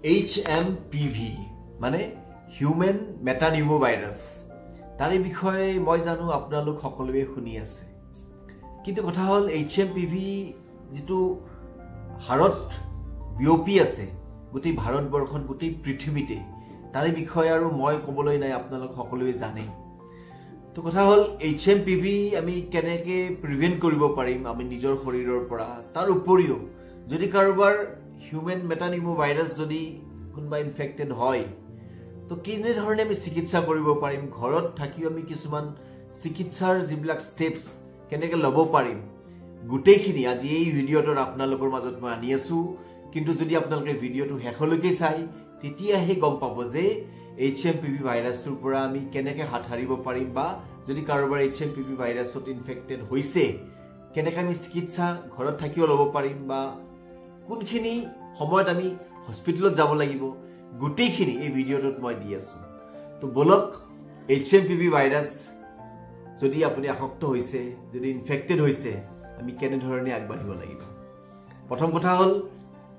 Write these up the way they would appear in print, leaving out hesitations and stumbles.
HMPV মানে human metapneumo virus, তাৰে বিষয়ে মই জানো আপোনালোক সকলোৱে শুনি আছে। কিন্তু কথা হ'ল HMPV যিটো হাৰত বিয়পি আছে গোটেই ভাৰতবৰ্ষত, গোটেই পৃথিৱীতে, তাৰে বিষয়ে আৰু মই ক'বলৈ নাই, আপোনালোক সকলোৱে জানে। তো কথা হ'ল HMPV আমি কেনেকৈ প্ৰিভেণ্ট কৰিব পাৰিম আমি নিজৰ শৰীৰৰ পৰা। তাৰ উপৰিও যদি কাৰোবাৰ হিউমেন মেটানিউমো ভাইৰাছ যদি কোনোবা ইনফেক্টেড হয়, তো কেনেধৰণে আমি চিকিৎসা কৰিব পাৰিম, ঘৰত থাকিও আমি কিছুমান চিকিৎসাৰ যিবিলাক ষ্টেপছ কেনেকৈ ল'ব পাৰিম, গোটেইখিনি আজি এই ভিডিঅ'টোত আপোনালোকৰ মাজত মই আনি আছোঁ। কিন্তু যদি আপোনালোকে ভিডিঅ'টো শেষলৈকে চাই তেতিয়াহে গম পাব যে HMPV ভাইৰাছটোৰ পৰা আমি কেনেকৈ হাত সাৰিব পাৰিম, বা যদি কাৰোবাৰ HMPV ভাইৰাছত ইনফেক্টেড হৈছে কেনেকৈ আমি চিকিৎসা ঘৰত থাকিও ল'ব পাৰিম, বা কোনখিনি সময়ত আমি হস্পিটেলত যাব লাগিব, গোটেইখিনি এই ভিডিঅ'টোত মই দি আছোঁ। তো ব'লক, HMPV virus যদি আপুনি আসক্ত হৈছে, যদি ইনফেক্টেড হৈছে, আমি কেনেধৰণে আগবাঢ়িব লাগিব। প্ৰথম কথা হ'ল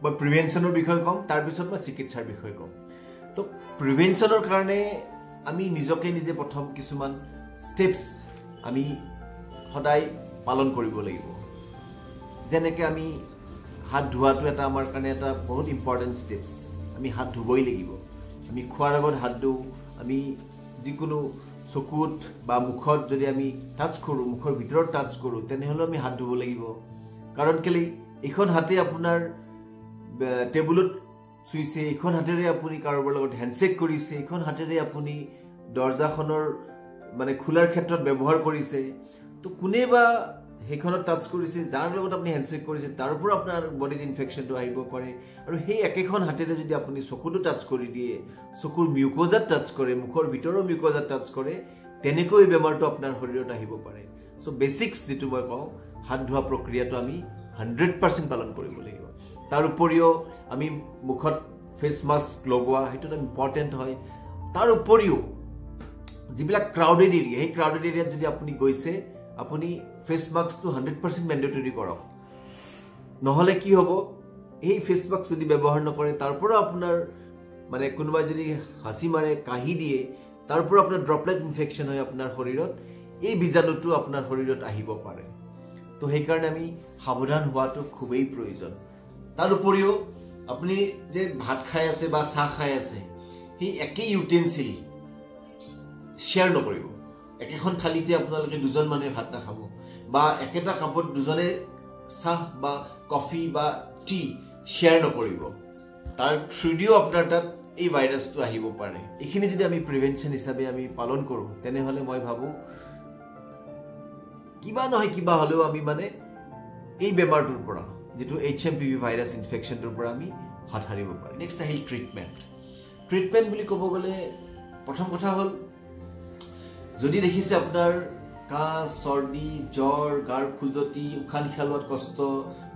মই প্ৰিভেনশ্যনৰ বিষয়ে ক'ম, তাৰপিছত মই চিকিৎসাৰ বিষয়ে ক'ম। তো প্ৰিভেনশ্যনৰ কাৰণে আমি নিজকে নিজে প্ৰথম কিছুমান ষ্টেপছ আমি সদায় পালন কৰিব লাগিব। যেনেকৈ আমি হাত ধোৱাটো এটা আমাৰ কাৰণে এটা বহুত ইম্পৰ্টেণ্ট ষ্টেপছ, আমি হাত ধুবই লাগিব। আমি খোৱাৰ আগত হাত ধুওঁ, আমি যিকোনো চকুত বা মুখত যদি আমি টাচ কৰোঁ, মুখৰ ভিতৰত টাচ কৰোঁ, তেনেহ'লেও আমি হাত ধুব লাগিব। কাৰণ কেলৈ, এইখন হাতে আপোনাৰ টেবুলত চুইছে, এইখন হাতেৰে আপুনি কাৰোবাৰ লগত হেণ্ডশ্বেক কৰিছে, এইখন হাতেৰে আপুনি দৰ্জাখনৰ মানে খোলাৰ ক্ষেত্ৰত ব্যৱহাৰ কৰিছে। তো কোনে বা সেইখনত টাচ কৰিছে, যাৰ লগত আপুনি হেণ্ডশ্বেক কৰিছে, তাৰ পৰা আপোনাৰ বডিত ইনফেকশ্যনটো আহিব পাৰে। আৰু সেই একেখন হাতেৰে যদি আপুনি চকুটো টাচ কৰি দিয়ে, চকুৰ মিউকোজাত টাচ কৰে, মুখৰ ভিতৰৰ মিউকোজাত টাচ কৰে, তেনেকৈ বেমাৰটো আপোনাৰ শৰীৰত আহিব পাৰে। চ' বেচিক্স যিটো মই কওঁ, হাত ধোৱা প্ৰক্ৰিয়াটো আমি 100% পালন কৰিব লাগিব। তাৰ উপৰিও আমি মুখত ফেচ মাস্ক লগোৱা, সেইটো এটা ইম্পৰ্টেণ্ট হয়। তাৰ উপৰিও যিবিলাক ক্ৰাউডেড এৰিয়া, সেই ক্ৰাউডেড এৰিয়াত যদি আপুনি গৈছে, আপুনি ফেচ মাস্কটো 100% মেণ্ডেটৰী কৰক। নহ'লে কি হ'ব, এই ফেচ মাস্ক যদি ব্যৱহাৰ নকৰে, তাৰ পৰা আপোনাৰ মানে কোনোবাই যদি হাঁচি মাৰে, কাহি দিয়ে, তাৰ পৰা আপোনাৰ ড্ৰপলেট ইনফেকশ্যন হয় আপোনাৰ শৰীৰত, এই বীজাণুটো আপোনাৰ শৰীৰত আহিব পাৰে। তো সেইকাৰণে আমি সাৱধান হোৱাটো খুবেই প্ৰয়োজন। তাৰ উপৰিও আপুনি যে ভাত খাই আছে বা চাহ খাই আছে, সেই একেই ইউটেনচিল শ্বেয়াৰ নকৰিব। একেখন থালিতে আপোনালোকে দুজন মানুহে ভাত নাখাব, বা একেটা কাপত দুজনে চাহ বা কফি বা টি শ্বেয়াৰ নকৰিব। তাৰ থ্ৰুদিও আপোনাৰ তাত এই ভাইৰাছটো আহিব পাৰে। এইখিনি যদি আমি প্ৰিভেনশ্যন হিচাপে আমি পালন কৰোঁ, তেনেহ'লে মই ভাবোঁ কিবা নহয় কিবা হ'লেও আমি মানে এই বেমাৰটোৰ পৰা, যিটো HMPV virus ইনফেকশ্যনটোৰ পৰা আমি হাত সাৰিব পাৰিম। নেক্সট আহিল ট্ৰিটমেণ্ট। ট্ৰিটমেণ্ট বুলি ক'ব গ'লে প্ৰথম কথা হ'ল, যদি দেখিছে আপোনাৰ কাহ, চৰ্দি, জ্বৰ, গাৰ খজুৱতি, উশাহ নিশাহ লোৱাত কষ্ট,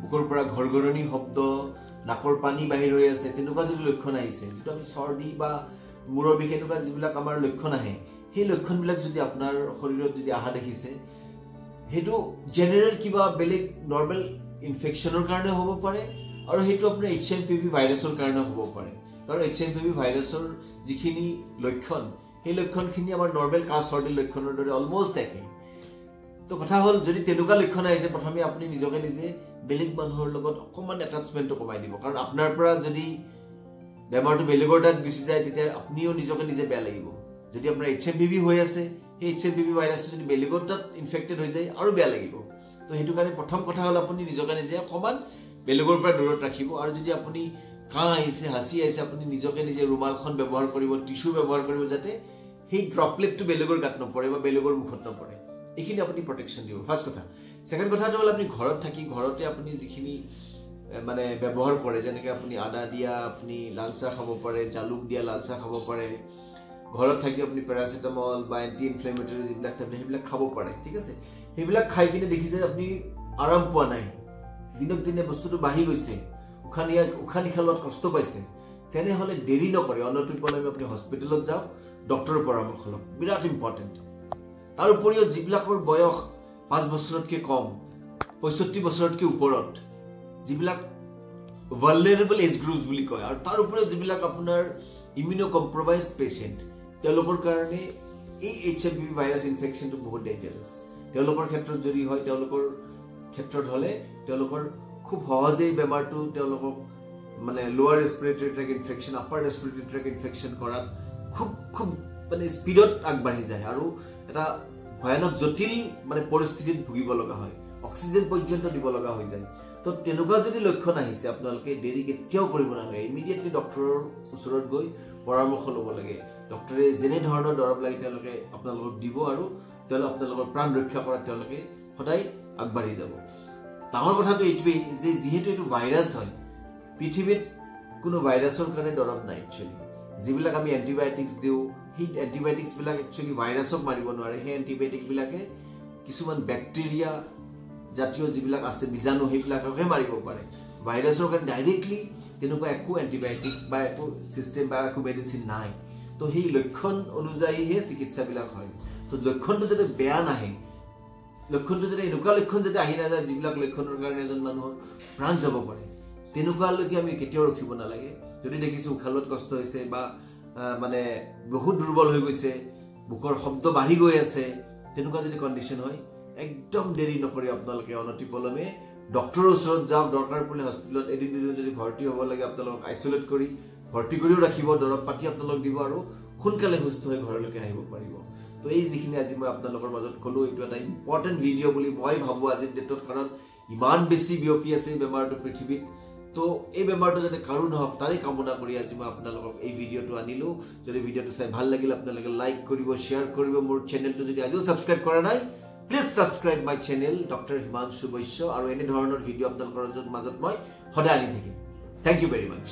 বুকুৰ পৰা ঘৰঘৰণি শব্দ, নাকৰ পানী বাহিৰ হৈ আছে, তেনেকুৱা যদি লক্ষণ আহিছে, যিটো আমি চৰ্দি বা মূৰৰ বিষ এনেকুৱা যিবিলাক আমাৰ লক্ষণ আহে, সেই লক্ষণবিলাক যদি আপোনাৰ শৰীৰত যদি অহা দেখিছে, সেইটো জেনেৰেল কিবা বেলেগ নৰ্মেল ইনফেকশ্যনৰ কাৰণে হ'ব পাৰে, আৰু সেইটো আপোনাৰ HMPV ভাইৰাছৰ কাৰণে হ'ব পাৰে। কাৰণ HMPV ভাইৰাছৰ যিখিনি লক্ষণ, সেই লক্ষণখিনি আমাৰ নৰ্মেল কাহ চৰ্দিৰ লক্ষণৰ দৰে অলমষ্ট একে। তো কথা হ'ল, যদি তেনেকুৱা লক্ষণ আহিছে, প্ৰথমে আপুনি নিজকে নিজে বেলেগ মানুহৰ লগত অকণমান এটাচমেণ্টটো কমাই দিব। কাৰণ আপোনাৰ পৰা যদি বেমাৰটো বেলেগৰ তাত গুচি যায়, তেতিয়া আপুনিও নিজকে নিজে বেয়া লাগিব। যদি আপোনাৰ HMPV হৈ আছে, সেই HMPV ভাইৰাছটো যদি বেলেগৰ তাত ইনফেক্টেড হৈ যায়, আৰু বেয়া লাগিব। তো সেইটো কাৰণে প্ৰথম কথা হ'ল আপুনি নিজকে নিজে অকণমান বেলেগৰ পৰা দূৰত ৰাখিব। আৰু যদি আপুনি কাহ আহিছে, হাঁচি আহিছে, আপুনি নিজকে নিজে ৰুমালখন ব্যৱহাৰ কৰিব, টিচু ব্যৱহাৰ কৰিব, যাতে সেই ড্ৰপলেটটো বেলেগৰ গাত নপৰে বা বেলেগৰ মুখত নপৰে। এইখিনি আপুনি প্ৰটেকশ্যন দিব, ফাৰ্ষ্ট কথা। ছেকেণ্ড কথাটো হ'ল, আপুনি ঘৰত থাকি ঘৰতে আপুনি যিখিনি মানে ব্যৱহাৰ কৰে, যেনেকৈ আপুনি আদা দিয়া আপুনি লাল চাহ খাব পাৰে, জালুক দিয়া লাল চাহ খাব পাৰে, ঘৰত থাকি আপুনি পেৰাচিটামল বা এণ্টি ইনফ্লেমেটৰী যিবিলাক টেবলেট, সেইবিলাক খাব পাৰে, ঠিক আছে। সেইবিলাক খাই কিনে দেখিছে আপুনি আৰাম পোৱা নাই, দিনক দিনে বস্তুটো বাঢ়ি গৈছে, উশাহ নিশাহ লোৱাত কষ্ট পাইছে, তেনেহ'লে দেৰি নকৰে অনতিপলমে আপুনি হস্পিটেলত যাওক, ডক্টৰৰ পৰামৰ্শ লওক, বিৰাট ইম্পৰ্টেণ্ট। তাৰ উপৰিও যিবিলাকৰ বয়স 5 বছৰতকৈ কম, 65 বছৰতকৈ ওপৰত, যিবিলাক ভালনেৰেবল এজ গ্ৰুপছ বুলি কয়, আৰু তাৰ উপৰিও যিবিলাক আপোনাৰ ইমিউনো কম্প্ৰমাইজ পেচেণ্ট, তেওঁলোকৰ কাৰণে এই HMPV virus ইনফেকশ্যনটো বহুত ডেঞ্জাৰাছ। তেওঁলোকৰ ক্ষেত্ৰত যদি হয়, তেওঁলোকৰ ক্ষেত্ৰত হ'লে তেওঁলোকৰ খুব সহজেই বেমাৰটো তেওঁলোকক মানে lower respiratory tract infection, upper respiratory tract infection কৰাত খুব খুব মানে স্পীডত আগবাঢ়ি যায় আৰু এটা ভয়ানক জটিল মানে পৰিস্থিতিত ভুগিব লগা হয়, অক্সিজেন পৰ্যন্ত দিব লগা হৈ যায়। তো তেনেকুৱা যদি লক্ষণ আহিছে, আপোনালোকে দেৰি কেতিয়াও কৰিব নালাগে, ইমিডিয়েটলি ডক্টৰৰ ওচৰত গৈ পৰামৰ্শ ল'ব লাগে। ডক্টৰে যেনেধৰণৰ দৰৱ লাগে তেওঁলোকে আপোনালোকক দিব আৰু তেওঁলোক আপোনালোকৰ প্ৰাণ ৰক্ষা কৰাত তেওঁলোকে সদায় আগবাঢ়ি যাব। ডাঙৰ কথাটো এইটোৱেই যে যিহেতু এইটো ভাইৰাছ হয়, পৃথিৱীত কোনো ভাইৰাছৰ কাৰণে দৰৱ নাই। একচুৱেলি যিবিলাক আমি এণ্টিবায়'টিক্স দিওঁ, সেই এণ্টিবায়'টিক্সবিলাক একচুৱেলি ভাইৰাছক মাৰিব নোৱাৰে। সেই এণ্টিবায়'টিকবিলাকে কিছুমান বেক্টেৰিয়া জাতীয় যিবিলাক আছে বীজাণু, সেইবিলাককহে মাৰিব পাৰে। ভাইৰাছৰ কাৰণে ডাইৰেক্টলি তেনেকুৱা একো এণ্টিবায়'টিক বা একো ছিষ্টেম বা একো মেডিচিন নাই। তো সেই লক্ষণ অনুযায়ীহে চিকিৎসাবিলাক হয়। তো লক্ষণটো যাতে বেয়া নাহে, লক্ষণটো যাতে এনেকুৱা লক্ষণ যাতে আহি নাযায় যিবিলাক লক্ষণৰ কাৰণে এজন মানুহৰ প্ৰাণ যাব পাৰে, তেনেকুৱালৈকে আমি কেতিয়াও ৰখিব নালাগে। যদি দেখিছোঁ উশাহ লোৱাত কষ্ট হৈছে বা মানে বহুত দুৰ্বল হৈ গৈছে, বুকৰ শব্দ বাঢ়ি গৈ আছে, তেনেকুৱা যদি কণ্ডিশ্যন হয়, একদম দেৰি নকৰি আপোনালোকে অনতিপলমে ডক্টৰৰ ওচৰত যাওক। দৰকাৰ পৰিলে হস্পিটেলত এদিন দুদিন যদি ভৰ্তি হ'ব লাগে, আপোনালোকক আইচলেট কৰি ভৰ্তি কৰিও ৰাখিব, দৰৱ পাতি আপোনালোক দিব আৰু সোনকালে সুস্থ হৈ ঘৰলৈকে আহিব পাৰিব। তো এই যিখিনি আজি মই আপোনালোকৰ মাজত ক'লোঁ, এইটো এটা ইম্পৰ্টেণ্ট ভিডিঅ' বুলি মই ভাবোঁ আজিৰ ডেটত, কাৰণ ইমান বেছি বিয়পি আছে এই বেমাৰটো পৃথিৱীত। তো এই বেমাৰটো যাতে কাৰো নহওক তাৰে কামনা কৰি আজি মই আপোনালোকক এই ভিডিঅ'টো আনিলোঁ। যদি ভিডিঅ'টো চাই ভাল লাগিল, আপোনালোকে লাইক কৰিব, শ্বেয়াৰ কৰিব। মোৰ চেনেলটো যদি আজিও ছাবস্ক্ৰাইব কৰা নাই, please subscribe my channel doctor Himanshu Baishya. আৰু এনেধৰণৰ ভিডিঅ' আপোনালোকৰ মাজত মই সদায় আনি থাকিম। Thank you very much.